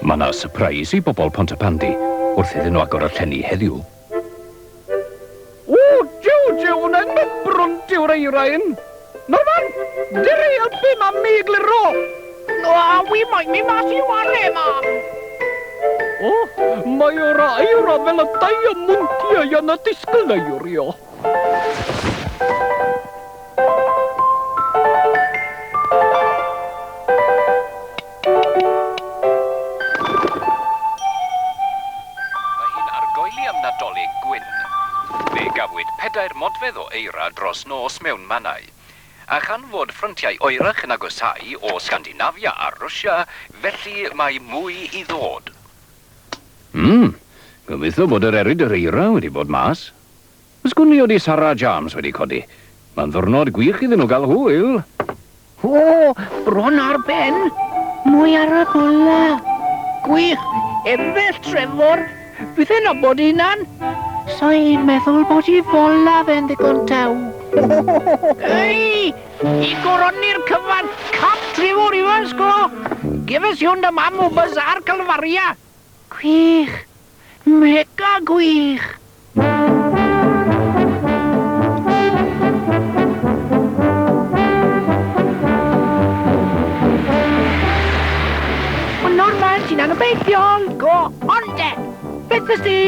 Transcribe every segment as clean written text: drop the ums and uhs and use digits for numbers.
Mae 'na sypreis i bobl Pontypandy wrth iddyn nhw agor y llenni heddiw. O, jiw, jiw, wna'n mynd brwnt yw'r eira hyn. Norman, dere i helpu mami i gliro. O, wi moyn mynd mas i ware, mam. O, mae yr eira fel y diamontiau yn y disgleirio. Mae hi'n argoeli am Nadolig gwyn. Fe gafwyd 4 modfedd o eira dros nos mewn mannau. A chan fod ffryntiau oerach yn agosáu o Sgandinafia a Rwsia, felly mae mwy i ddod. Gobeithio bod yr eryd yr eira wedi bod mas. Ys gwn i odi Sara James wedi codi. Mae'n ddiwrnod gwych iddyn nhw gael hwyl. O, bron ar ben. Mwy ar y gola. Gwych, efell Trefor. Bydd e'n nabod hunan. So i'n meddwl bod i fola fe'n ddigon tew. Ei, i goroni'r cyfan, cap Trefor Evans go. Gefes i hwn dy mam o Bazaar Calfaria. Gwych, mega gwych. O Norman, ti'n anobeithiol. Go on de. Beth ys di?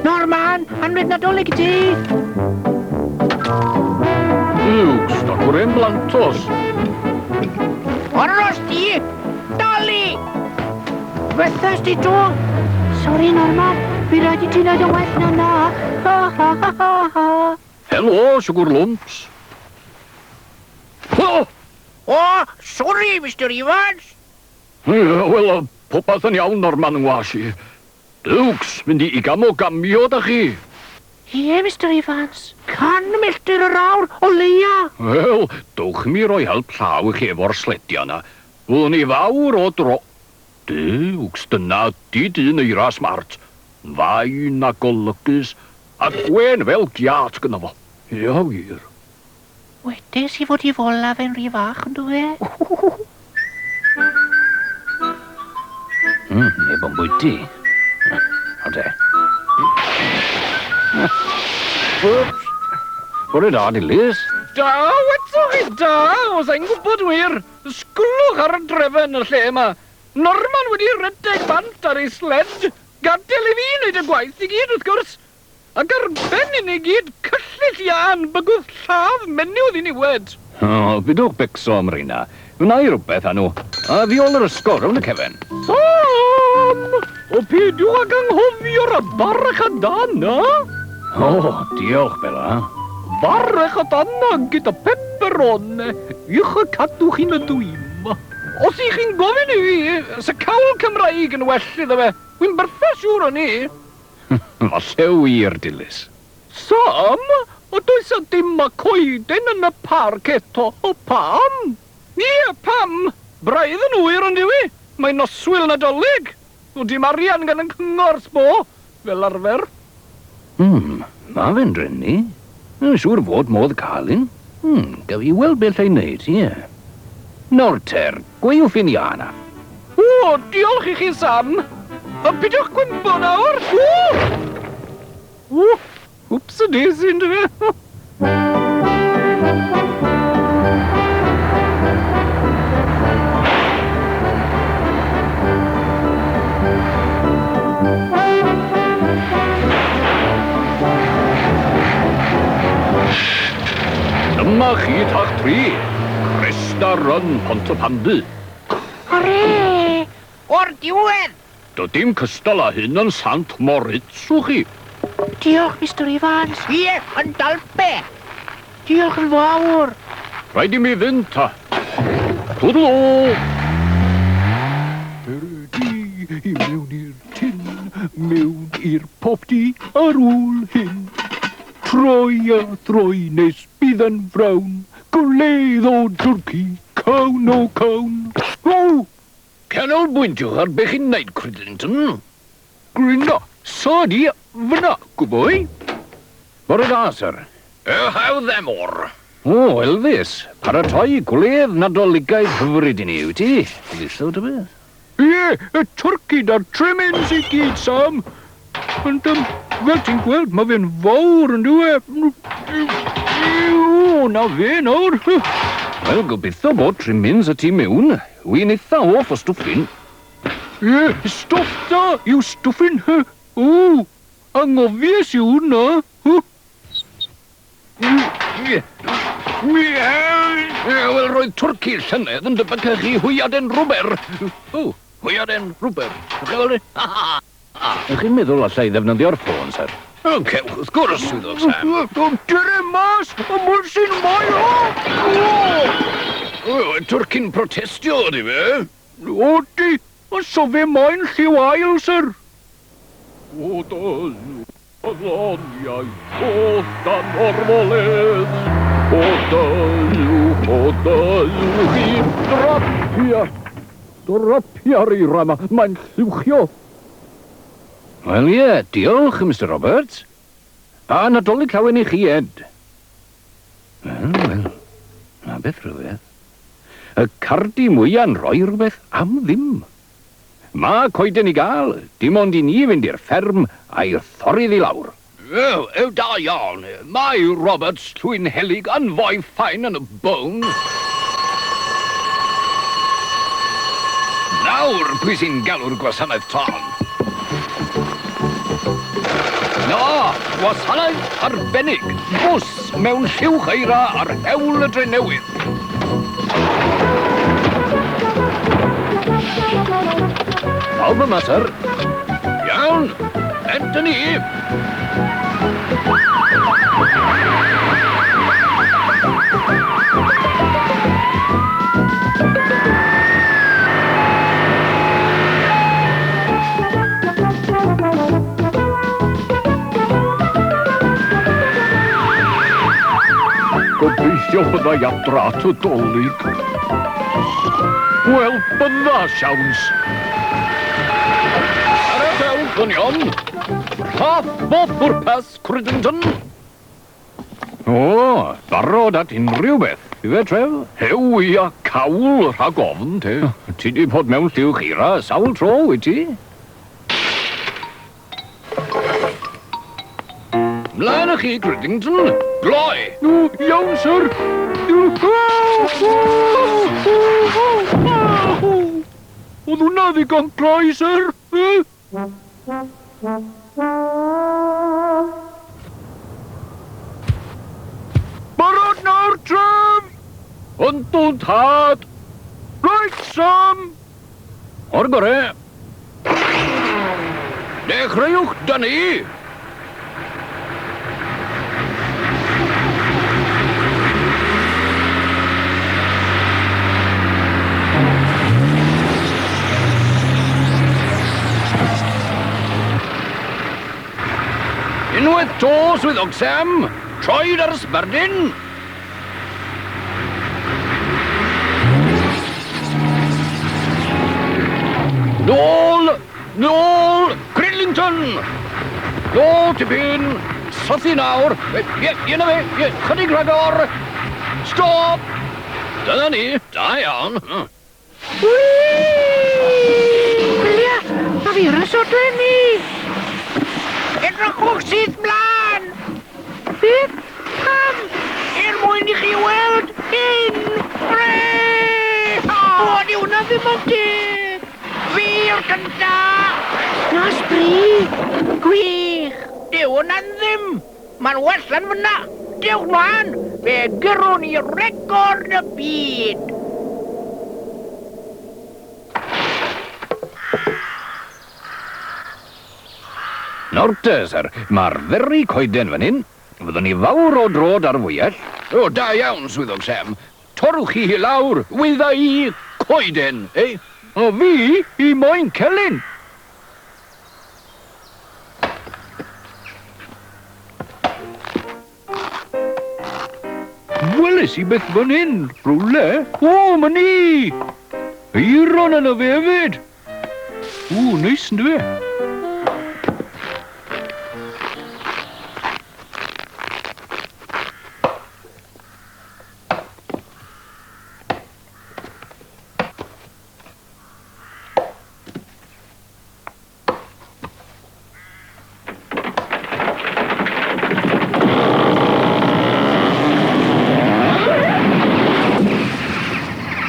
Norman, anrheg Nadolig i ti. Luke, stocwr ein blantos. Aros di. Dali. Beth di to? Sori, Norman, fi raid i ti wneud yn well na na. Ha, ha, ha, ha, ha. Helo, siwgr lwmps. O! O, sori, Mr Evans. Wel, popeth yn iawn, Norman, ngwas i. Dukes, mynd i gam o gamio da chi. Ie, Mr Evans. 100 milltir yr awr o leia. Wel, dowch mi roi help llaw i chi efo'r sledia yna. Fyddwn ni fawr o dro... Dukes, dyna di dyn eira smart. Fain a golygus, a gwen fel giat gynno fo. Ia, wir. Wedes i fod i fola fe'n rhy fach, yn dwi? Neb o'n bwyty. O de. Whoops. Bore da, Dilys. Da, wetsoch chi da, os ein gwybod wir. Sglwch ar y drefen y lle yma. Norman wedi rhedeg bant ar ei sled. Gadael i fi wneud y gwaith i gyd, wrth gwrs. Ac ar ben i ni gyd, cyllill iân, bygwth lladd menyw ddiniwed. O, bydwch becso am reina. Wna i rhywbeth â nhw. A fi ôl yr ysgol rownd y cefen. Sam! O, peidiwch ag anghofio'r barach a dana. O, diolch, Bela. Barach a dana gyda pepperone. I'ch cadw chi'n y dwym. Os i chi'n gofyn i fi, sa cawl Cymraeg yn well iddo fe. Wy'n berffaith siŵr o'n i. Falle wir, Dilys. Sam, o does a dim a coeden yn y parc eto. O pam? Ie, pam? Braidd yn wyr ond yw i. Mae noswyl Nadolig. O dim arian gan y cyngor, sbo, fel arfer. Ma fe'n drennu. Yn siŵr fod modd cael un. Gaf i weld beth ei wneud, ie. Nawr ter, gweiwch fi'n iana. O, diolch i chi, Sam. A pidwch gwympo nawr. O! O, wps y daisy, ynddo fe? Dyma chi tach 3. Cresta Run Pontypandy. Hwrê! O'r diwedd! Dydim cystal â hyn yn Sant Moritz, wch chi. Diolch, Mr Evans. Ie, yn dalpe. Diolch yn fawr. Rhaid i mi fynd ta. Toodle-o! Di i mewn i'r tin, mewn i'r popty ar ôl hyn. Troi a throi nes bydd yn frown, gwledd o dwrci, cawn o cawn. O! Canolbwyntiwch ar be chi'n neud, Cridlington. Gryno, sodi fyna, gwbwy. Bore da, sir. How them or. O, Elvis, paratoi gwledd Nadoligaidd hyfryd i ni, wyt ti? Gobeithio ta beth. Ie, y twrci 'da'r trimmings i gyd, Sam. Ond, um, fel ti'n gweld, mae fe'n fawr, yn dyw e? O, na fe nawr. Wel, gobeithio bod trimmings y tu mewn. Wy'n eitha hoff o stwffin. Ie, stwff da yw stwffin. O, angofies i hwnna. Wel, roedd twrci llynedd yn debycach i hwyaden rwber. O, hwyaden rwber. Ych chi'n meddwl alla i ddefnyddio'r ffôn, sir? O, cewch, wrth gwrs, swyddog Sam. Dere mas, y mwlsyn mae o! O, twrci'n protestio, ydy fe? Odi, ond so fe moyn lliw ail, sir. O, Y loniau coll dan orfoledd, O dylwch, o dylwch i drapia, drapia'r eira 'ma, mae'n lluwchio. Wel ie, diolch, Mister Roberts. A Nadolig Llawen i chi, Ed. Wel, wel, na beth rhyfedd. Y cardi mwya'n rhoi rhywbeth am ddim. Mae coeden i gael, dim ond i ni fynd i'r fferm a'i thorri ddi lawr. O, o, da iawn. Mae Roberts Llwynhelyg yn foi ffain yn y bone. Nawr, pwy sy'n galw'r gwasanaeth tân? Na, gwasanaeth arbennig. Bws mewn lluwch eira ar hewl y Drenewydd. Pawb yma, syr. Iawn, Anthony. Gobeithio bydda i adra at y Dolig. Wel, bydda, siawns. Ar y llaw, dynion. Rhaff bob pwrpas, Cridlington. O, barod at unrhyw beth, ife, Trev? Hew i a cawl rhag ofn, te. Ti di bod mewn lluwch eira sawl tro, wyt ti? Mlaen â chi, Cridlington. Gloi! O, iawn, syr. Oedd hwnna ddigon gloi, syr? Eh? Barod nawr, Trev! Yndw, tad! Right, Sam! O'r gore! Dechreuwch da ni! Unwaith to, swyddog Sam, troed ar y sbardun. Nôl! Nôl! Cridlington! Nôl tipyn! Sythu nawr! Ie, ie na fe! Ie, chydig rhagor! Stop! Dyna ni! Da iawn! Gwylia, mae fi ar y sodlen ni! Edrychwch syth mlaen! Beth? Pam? Er mwyn i chi weld hyn! Hwre! O, di hwnna ddim yn teg! Fi yw'r cynta! Na sbri! Gwych! Dyw hwnna'n ddim! Mae'n well lan fyna! Dewch mlaen! Fe gyrrwn ni record y byd! Nawr te, syr, mae'r very coeden fan hyn. Fyddwn ni fawr o dro da'r fwyell. O, da iawn, swyddog Sam. Torrwch chi hi lawr, wydda i coeden, eh? O fi i moyn celyn. Weles i beth fan hyn, rhywle. O, ma ni! Eiron yna fe hefyd. O, neis yn dyfe?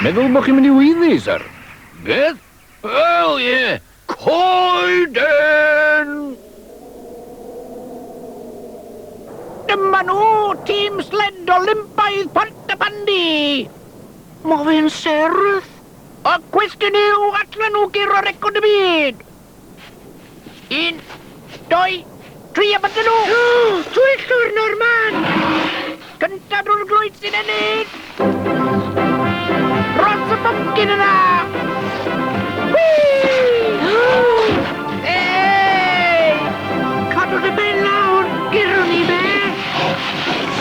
meddwl bod chi'n mynd i weiddi, sir. Beth? Wel, ie, coeden! Dyma nhw, tîm sled Olympaidd Pontypandy! Mae fe'n serth. Y cwestiwn yw, allan nhw guro record y byd? 1, 2, 3 a bydden nhw! Twyllwr, Norman! Cynta drwy'r glwyd sy'n ennill! Dros y pumpkin yna! Whee! Ei! Cadw dy ben lawr, gyrwn ni fe!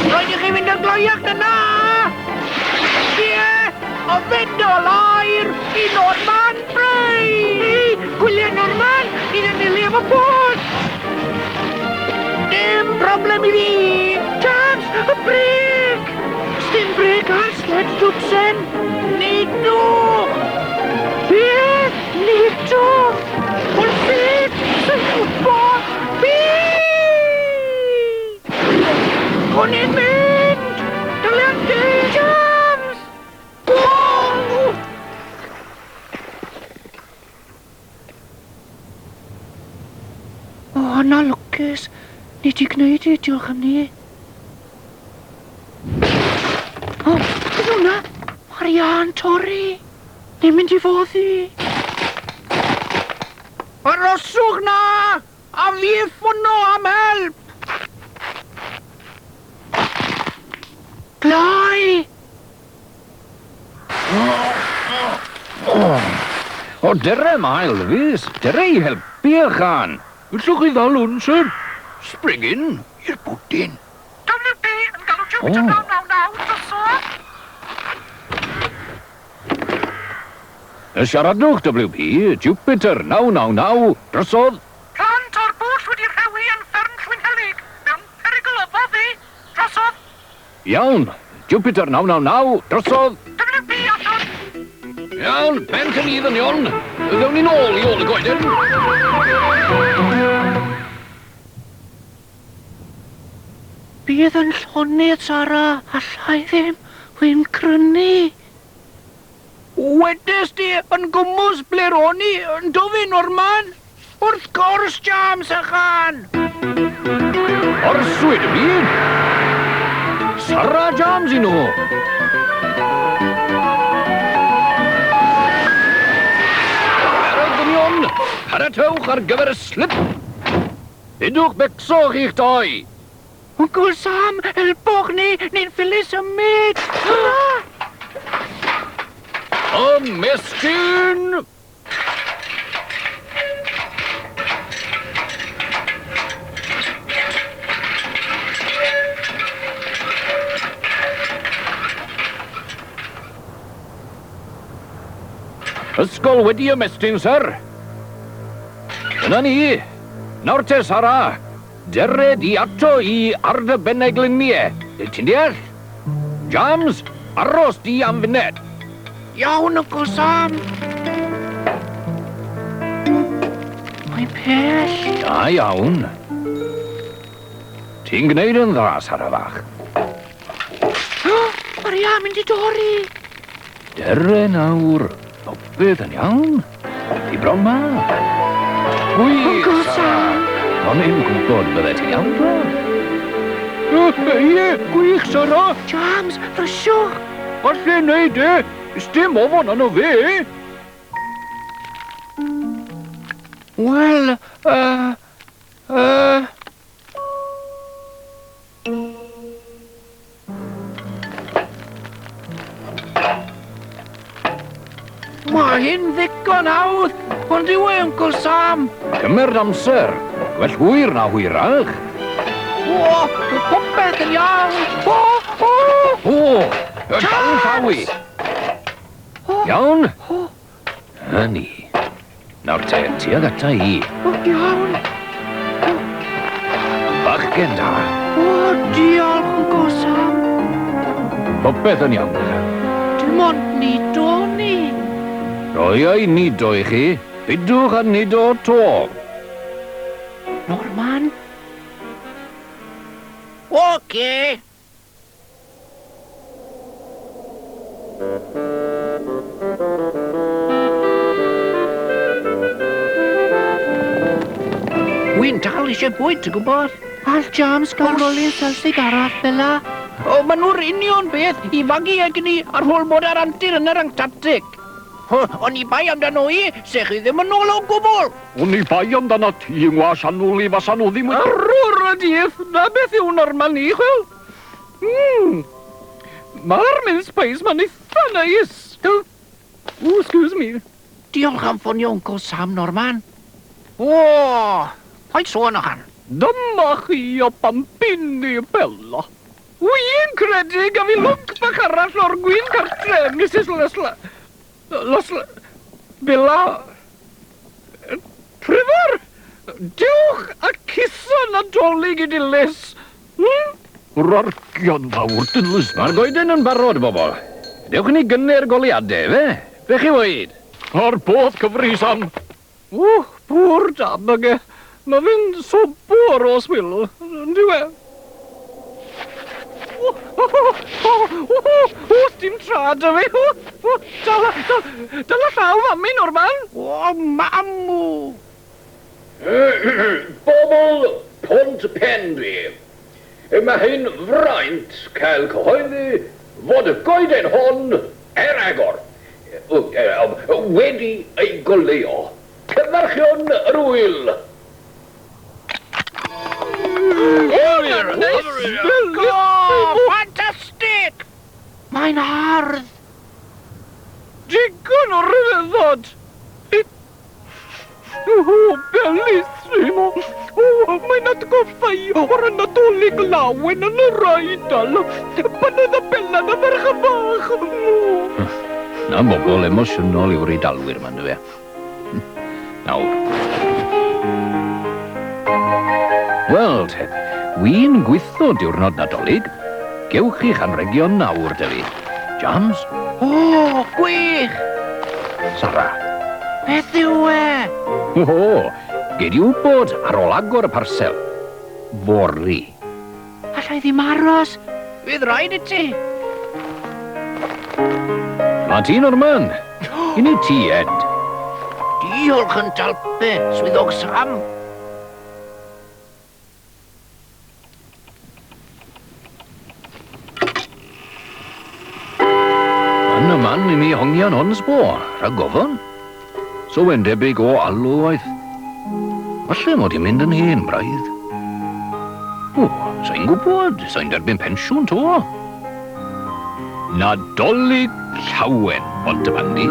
Rhaid i chi fynd yn gloiach na na! Ie! O fynd o lair i Norman Bray! Ei, gwyliau Norman! Ni'n ennill efo pwll! Dim problem i fi! James, y brêc! Sdim brêc ar sled twpsen! Nidwch! Beth? Nidwch! Ond beth? Sy'n gwybod? Fi! O'n i'n mynd! Dylian di! James! Wow! O, na lwcus. Ni di gwneud i, diolch am ni. O, beth hwnna? Marianne torri. Ni'n mynd i foddi. Aroswch na! A fi ffono am help! Gloi! O, dere ma, Elvis. Dere i helpu ychan. Allwch chi ddal hwn, sir? Springin i'r bwdin. WP yn galw Jupiter 999 drosodd. Siaradwch, WP, Jupiter 999, drosodd. Plant o'r bwll wedi rhewi yn fferm Llwynhelyg mewn perygl o foddi drosodd. Iawn, Jupiter 999, drosodd. WP allan. Iawn, pen cynnydd yn iawn. Ddewn ni nôl i ôl y goeden. Bydd yn llonydd, Sara. Allai ddim. Wy'n crynu. Wedes di yn gwmws ble ro'n i yn dofyn Norman? Wrth gwrs, James ychan! Orswyd y byd. Sara James i nhw. Barod dynion, paratowch ar gyfer y slip. Hidwch becso chi'ch doi. Uncle Sam, helpwch ni, ni'n ffili symud. Ymestyn! Ysgol wedi ymestyn, sir. Dyna ni. Nawr te, Sara. Dere di ato i ar dy bennau gliniau. Ti'n deall? James, aros di am funud. Iawn, Uncle Sam. Mae'n pell. Da iawn. Ti'n gwneud yn dda, Sara fach. Mae'r ia mynd i dorri. Dere nawr. Popeth yn iawn. Ti bron ma. Gwych, Uncle Sara. Sam. O'n i'n gwybod bydde ti'n iawn, bron. Ie, gwych, Sara. James, brysiwch. Alle wneud e. Sdim ofon arno fe. Wel, Mae hyn ddigon hawdd, ond yw e, Uncle Sam? Cymer amser. Gwell hwyr na hwyrach. O, popeth yn iawn. O, o! O, y dal llaw i. Iawn? Na ni. Nawr te, tuag ata i. O, iawn. Bachgen da. O, diolch, Uncle Sam. Popeth yn iawn. Dim ond nido ni. Roiau nido i chi. Bidwch a nido to. Norman, Oce. Wy'n dal eisiau bwyd, ti'n gwybod? All Jams gael rolyn selsig arall, Bella. O, maen nhw'r union beth i fagu egni ar ôl bod ar antur yn yr Antarctic. O'n i bai amdano i, se chi ddim yn ôl o gwbl. O'n i bai amdano ti, ngwas annwl i fasa nhw ddim wedi... Arwr y dydd, na beth yw Norman ni, chwel. Mae'r mince pies ma'n eitha neis. O, excuse me. Diolch am ffonio Uncle Sam, Norman. O, paid sôn o han. Dyma chi o bambini Bella. Wy'n credu gaf i lwc bach arall o'r gwin cartre, Mrs Lesla... Lesla... Bella... Trevor! Dewch a cuso Nadolig i Dilys! Rargion fawr Dilys. Mae'r goeden yn barod, bobl. Dewch ni gynnu'r goleuadau, fe? Be chi weud? Ar bodd cyfri, Sam. O, pwr dab ag e. Mae fe'n sobor o swil, yndyw e? O, o, o, o, o, dim tra da fi. O, o, dala, dala, dala llaw mami, Norman. O, mamu. Bobl Pont Pendri. Mae hi'n fraint cael cyhoeddi fod y goeden hon er agor wedi ei goleuo. Cyfarchion yr wyl. O, ffantastig! Mae'n hardd. Digon o ryfeddod. O, bellissimo. O, mae'n atgoffa i o'r Nadolig lawen yn yr Eidal. Pan oedd y Bella yn y ferch fach. Na bobl emosiynol yw'r Eidalwyr yma, yndyfe? Nawr. Wel, te, wy'n gweithio diwrnod Nadolig. Gewch chi'ch anregion nawr, dy fi. Jams? O, gwych! Sara. Beth yw e? O, gei di wybod ar ôl agor y parsel. Fory. Alla i ddim aros. Fydd rhaid i ti. Na ti, Norman. I ni ti, Ed. Diolch yn talpe, swyddog Sam. Yn y man i mi hongian hon sbo, rhag gofon. So we'n debyg o alw waith. Falle mod i'n mynd yn hen, braidd. O, sa'n gwybod, sa'n derbyn pensiwn to. Nadolig llawen, Pontypandy.